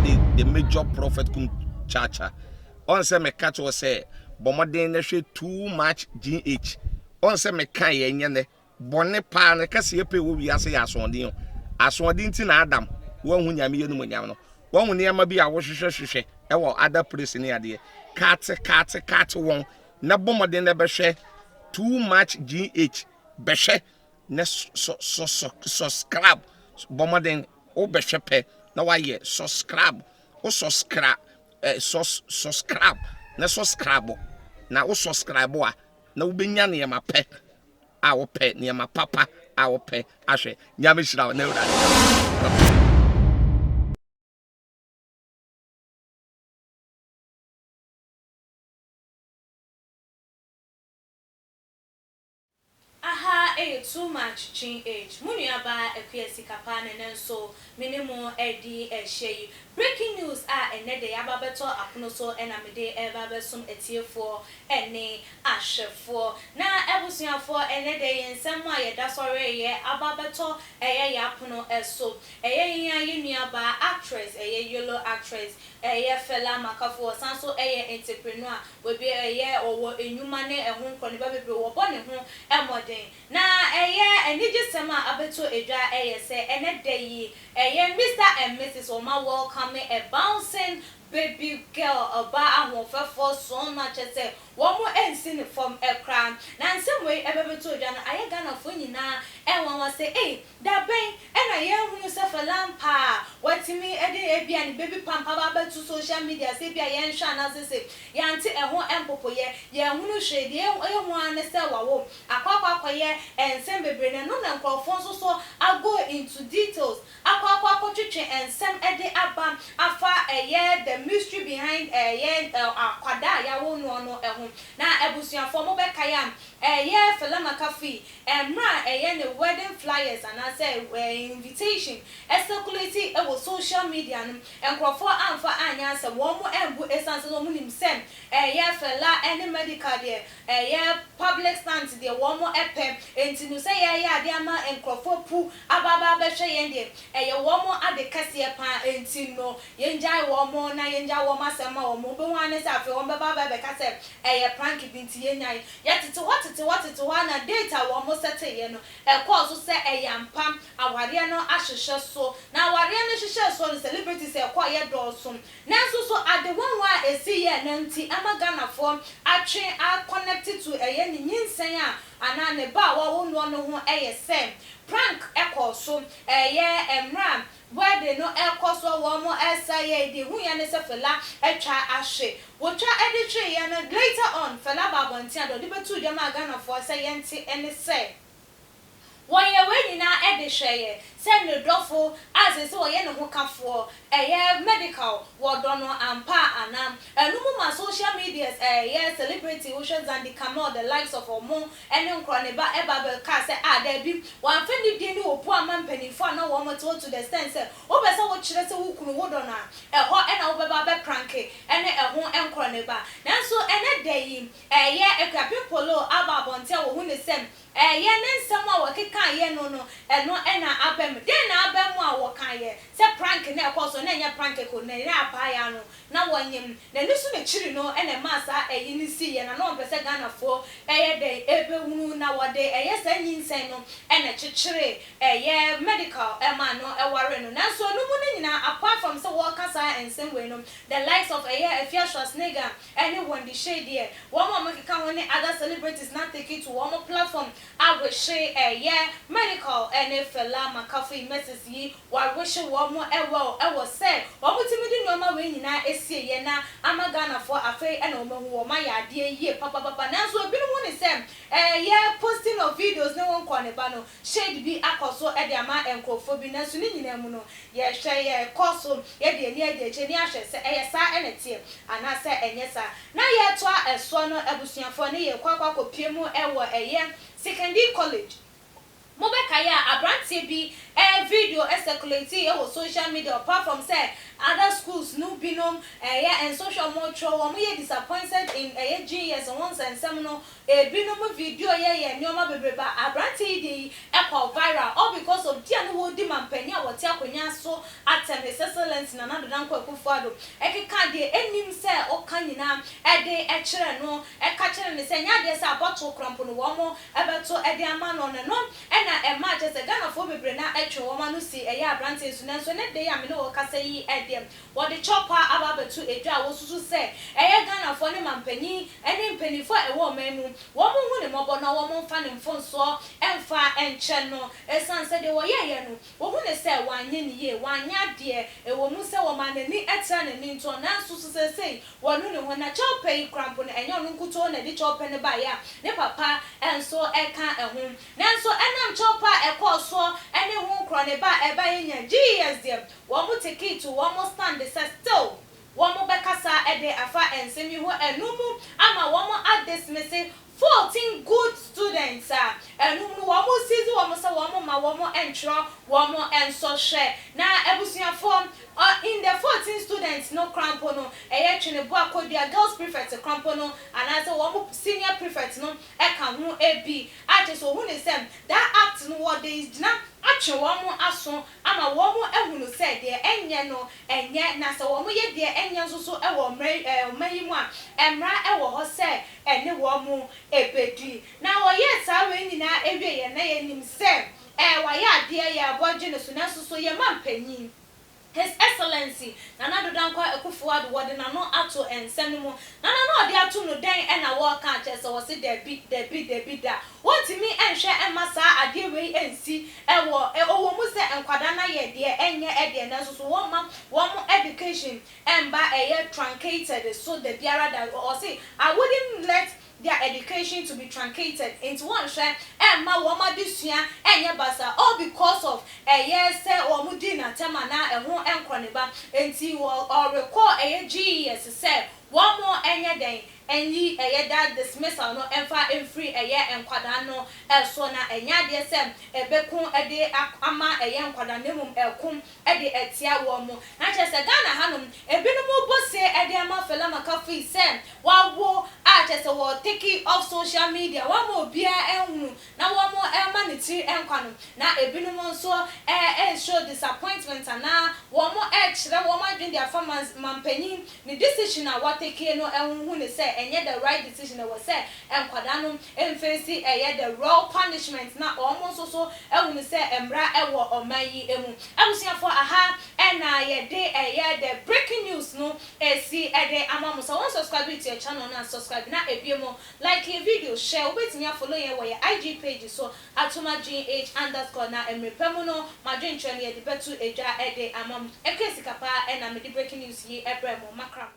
The Major Prophet Kum Chacha. Ɔn sɛ meka kyerɛ wo sɛ bɔ mmɔden na hwɛ Too Much GH. Ɔn sɛ meka yɛ nyɛ nɛ. Bɔne paa no kɛseɛ pɛ wɔ wiase yɛ asoɔden o. Asoɔden nti na Adam wanhu Nyame animuonyam no. Wahu nneɛma bi a wohwehwɛ hwehwɛ wɔ other place ne adeɛ. Kate kate kate wɔn na bɔ mmɔden na bɛhwɛ Too Much GH. Bɛhwɛ na subscribe. Bɔ mmɔden wobɛhwɛ pɛ na wayɛ subscribe. Wo subscribe eh, sus subscribe na subscribe na wo subscribe a na wobɛnya nneɛma pɛ a wopɛ, nneɛma papa a wopɛ ahwɛ. Nyame hyira wo na Awurade. Aha ɛyɛ too much GH. Mo nua baa Akua Sika paa na ɛnɛ nso me ne mo redi ahyia yi. Breaking news a ɛnɛ deɛ yɛaba abɛtɔ apono so na mede reba abɛsom atiefoɔ ne ahwɛfoɔ. Na abusuafoɔ ɛnɛ deɛ yɛn nsɛm a yɛda sɔreeɛ aba abɛtɔ ɛyɛ yɛn apono so. Ɛyɛ yɛn ara yɛn nua baa actress ɛyɛ Yolo actress ɛyɛ Fela Makafo ɔsan nso ɛyɛ entrepreneur Obi a ɛyɛ ɔwɔ nnwuma ne ɛho nkɔneba bebree wɔbɔ ne ho mmɔden. Na ɛyɛ anigyesɛm a abɛtɔ dwa yɛ sɛ ɛnɛ da yi ɛyɛ Mister and Misis wɔn a welcome a bouncing baby girl ɔbaa ahoɔfɛfoɔ soɔn no a kyerɛ sɛ wɔn ansi no fam koraa. Na nsɛm wei ɛbɛbɛtɔ dwa no ayɛ Ghanafoɔ nyinaa nwanwa sɛ ei Da bɛn na yɛahunu sɛ Fela ampa a watumi de ebia ne baby pump aba abɛto social media sɛ ebia yɛnhwɛ anaasɛ sɛ yɛante ɛho mpopoeɛ, yɛanhunu hwee, deɛ yɛhu ara ne sɛ wawo akɔ akɔ akɔyɛ nsɛm bebree na ɛno na nkurɔfoɔ nso so a go into details akɔ akɔ akɔtwetwe nsɛm de aba afa ɛyɛ the mystery behind ɛyɛ akwadaa a yɛawo noɔ no ho. Na abusuafoɔ mobɛkae a ɛyɛ Fela Makafui Mmerɛ a ɛyɛ ne wedding flyers anaasɛ invitation circulate wɔ social media no, nkorɔfoɔ amfa anyɛ asɛm, wɔn ambu ɛsiane sɛ na wɔn nim sɛ ɛyɛ Fela ne Medikal deɛ ɛyɛ public stunt deɛ wɔn pɛ, nti no sɛ yɛreyɛ adeɛ ama nkorɔfoɔ pu aba aba abɛhwɛ yɛn deɛ ɛyɛ wɔn ade kɛseɛ paa, nti no yɛngyae wɔn na yɛngyae wɔn asɛm ma wɔn, wobɛhu ara ne sɛ afei wɔn bɛba aba abɛka sɛ ɛyɛ prank bi nti yɛnyae. Yɛtete hɔ tete hɔ tete hɔ ara na date a wɔn sɛteeɛ no, ɛkɔɔ so sɛ ɛyɛ ampa, awareɛ no ahyehyɛ so. Na awareɛ no hyehyɛɛ soɔ no, celebrities a ɛkɔeɛ dɔɔso. Nanso so ade nwanwa a ɛsiiɛ no nti ama Ghanafoɔ atwe a connect to ɛyɛ ne nyinsɛn a anaa ne ba a wawo noɔ no ho yɛ sɛ prank kɔɔ so ɛyɛ mmerɛ a Wedding no ɛkɔ so a wɔn ɛsa yɛ deɛ ehu yɛ ne sɛ Fela atwa ahwe. Wotwa ɛde twee yɛ no later on Fela ba abɔnten a deɛ ɔde bɛtoo dwa maa Ghanafoɔ sɛ yɛnte ɛne sɛ wɔyɛ wei nyinaa ɛde hwɛeɛ sɛ ne dɔfo a seesei ɔyɛ ne ho kafoɔ ɛyɛ Medikal wɔdɔ no ampa anaa. Ɛno mu ma social medias ɛyɛ celebrity wohwɛ Zandi Kamel the likes of ɔmo ɛne nkorɔ ne ba ɛba bɛ kaa sɛ ah daabi wamfa nidie ne obu amma mpaninfoɔ a na wɔn te hɔ to the extent sɛ wopɛ sɛ wo kyerɛ sɛ wo kunu wo dɔ no a ɛhɔ ɛna wo bɛba abɛ pranke ɛne ɛho nkorɔ ne ba nanso ɛnɛ da yi ɛyɛ Akuapem Polo aba abɔnten a wɔhu ne sɛ ɛyɛ ne nsɛm a wɔkeka yɛ no no ɛno ɛna aba mu dɛn na aba mu a wɔka yɛ sɛ prank na ɛkɔɔ so na ɛnyɛ prank ko na ɛyɛ abaayaa no na wɔnyem n'ani so n'akyiri no na ɛmaa saa ɛyi no siiɛ na na ɔmpɛ sɛ Ghanafoɔ ɛyɛ dɛn ɛbɛhunu na wɔde ɛyɛ saa nyinsɛn no na ɛkyekyeree ɛyɛ medical ɛmaa no ɛwaree no nanso ɛno mu no nyinaa apart from sɛ wɔreka saa nsɛm wei no the likes of ɛyɛ Afia Schwarzenegger ɛne Wendy Shay deɛ wɔn a wɔkeka ho ne other celebrities na take to wɔn platform awehye ɛyɛ medical ɛne Fela Makafui Mrs yi Wɔawehye wɔn well wɔ sɛ wɔn tumi de nnoɔma wei nyinaa asie yɛ na ama Ghanafoɔ afei na wɔn ahu wɔn ayɛ adeɛ yie papapapa nanso ebinom hu ne sɛ ɛyɛ posting of videos ne ho nkɔ ne ba no shade bi akɔ so de ama nkorɔfoɔ bi nanso ne nyinaa mu no yɛhwɛ yɛkɔ so yɛde ani adi akyire ne ahwɛ sɛ ɛyɛ saa na ɛteɛ anaasɛ ɛnyɛ saa na yɛtoa ɛsoɔ no abusuafoɔ ne yɛkɔ akɔ akɔpie mu wɔ ɛyɛ Sekondi College. Mobɛkae a, aberanteɛ bi video circulate wɔ social media, apart from sɛ other schools no binom ɛyɛ nsɔhwɛ a wɔretwerɛ, wɔn yɛ disappointed in ɛyɛ GES ho nsɛnsɛm no, ebinom video yɛ yɛ nneɛma bebree ba. Aberanteɛ yi deɛ yi ɛkɔ viral all because of di a no wɔredi mampanyin a wɔte akonnwa so atɛm, His Excellency Nana Addo Dankwa Akufo-Addo, ɛkeka deɛ ɛnim sɛ ɔka nyinaa ɛde ɛkyerɛ no, ɛka kyerɛ no sɛ nyɛ adeɛ sɛ abɔto korampo no wɔn ɛbɛto ɛde ama no. No ɛna ɛma kyerɛ sɛ Ghanafoɔ bebree na ɛtwe wɔn ano si ɛyɛ aberanteɛ so. Nanso ne de a me ne wɔ kasa yi, ɛdeɛ wɔde kyɔpa aba abɛto edwa a wɔsusu sɛ ɛyɛ Ghanafoɔ ne mampanyin ɛne mpanimfoɔ a ɛwɔ ɔman mu wɔn ho ne mmɔbɔ na wɔn mfa ne mfonsoɔ ɛmfa ɛnkyɛn no, ɛsan sɛ deɛ wɔyɛɛyɛ no, wɔhu ne sɛ wanyɛ ne yie, wanyɛ adeɛ. Ɛwɔ mu sɛ wɔma n'ani ɛtra n'ani ntoɔ, nanso so sɛsɛi wɔnu ne ho. Na kyɛwpɛ yi korampo no, ɛnyɛ ɔno nkutoo na ɛde kyɛwpɛ no baeɛ a ne papa nso ɛka ɛho. Nanso ɛnam kyɛwpɛ a ɛkɔɔ soɔ ɛne ho nkorɔ ne ba a ɛba yɛ nya GES deɛ, wɔn take to wɔn stand sɛ still wɔn bɛkasa ɛde afa nsɛm yi ho. Ɛno mu ama wɔn adismiss 14 good students a ɛno mu no wɔn sisi wɔn sɛ wɔn ma wɔn ntwerɛ wɔn nsɔhwɛ. Na abusuafoɔ, in the 14 students no krampo no, ɛyɛ Tweneboa Akonnua girls prefect krampo no anaasɛ wɔn senior prefect no ɛka ho ebi a kyerɛ sɛ ohun ne sɛ that act no wɔde gyina atwe wɔn aso ama wɔn ehunu sɛ deɛ ɛnyɛ no ɛnyɛ, na sɛ wɔn yɛ deɛ ɛnyɛ nso so ɛwɔ mmerɛ ɔman yi mu a, mmara ɛwɔ hɔ sɛ ɛne wɔn ebedi. Na wɔyɛ saa wei nyinaa ewie yɛn na yɛnim sɛ wɔayɛ adeɛ yɛ abɔgye ne so. Nanso so yɛ ma mpanyin, His Excellency Nana Addo Dankwa Akufo-Addo, wɔde n'ano ato nsɛm no mu na n'ano ɔde ato no dɛn ɛna wɔreka akyerɛ sɛ wɔsi dɛbi, dɛbi, dɛbi da, wɔntumi nhwɛ ɛma saa adeɛ wei nsi. Ɛwɔ ɛwɔ mu sɛ nkwadaa no ayɛ deɛ ɛnyɛ ɛdeɛ, nanso so wɔn ma wɔn education ɛmba ɛyɛ truncated so da biara da. Ɔsi, "I wouldn't let their education to be truncated." Nti wɔnhwɛ ɛmma wɔn adesua ɛnyɛ basa all because of ɛyɛ sɛ wɔn di n'atɛm anaa ɛho ɛnkɔ ne ba. Nti wɔ ɔrekɔ ɛyɛ GES sɛ wɔn ɛnyɛ dɛn ɛnyi ɛyɛ that dismissal no ɛmfa ɛmfiri ɛyɛ nkwadaa no ɛso, na ɛnyɛ adeɛ sɛ ɛbɛko ɛde ama ɛyɛ nkwadaa no mmom ɛko ɛde ɛtia wɔn mo. Na kyerɛ sɛ Ghana hanom ebinom bɔ se ɛde ama Fella Makafui sɛ wawo a kyerɛ sɛ wɔ take off social media, wɔn ama obiara ɛnhunu na wɔn ɛma ne tiri ɛnkwa no, na ebinom nso ɛɛ show disappointment anaa wɔn ɛkyerɛ wɔn adwene de afa mampanyin ne decision a watake no ɛhuhu ne sɛ ɛnyɛ the right decision. Ɛwɔ sɛ nkwadaa no mface ɛyɛ the real punishment, na wɔn nso so ɛhunu sɛ mmara ɛwɔ ɔman yi mu. Abusuafoɔ, aha ɛna yɛde ɛyɛ the breaking news no esi ɛde ama mo. Sɛ wɔn subscribe to your channel na subscribe, na ebie mo like yɛ video, share. Wobɛtumi afollow yɛn wɔ yɛ IG page so, atoma gh_, na mmerɛ pɛ mu no madwenkyerɛ no yɛde bɛto edwa ɛde ama mo. Ɛkɛ sika paa ɛna mede breaking news yi ɛbrɛ mo makra mo.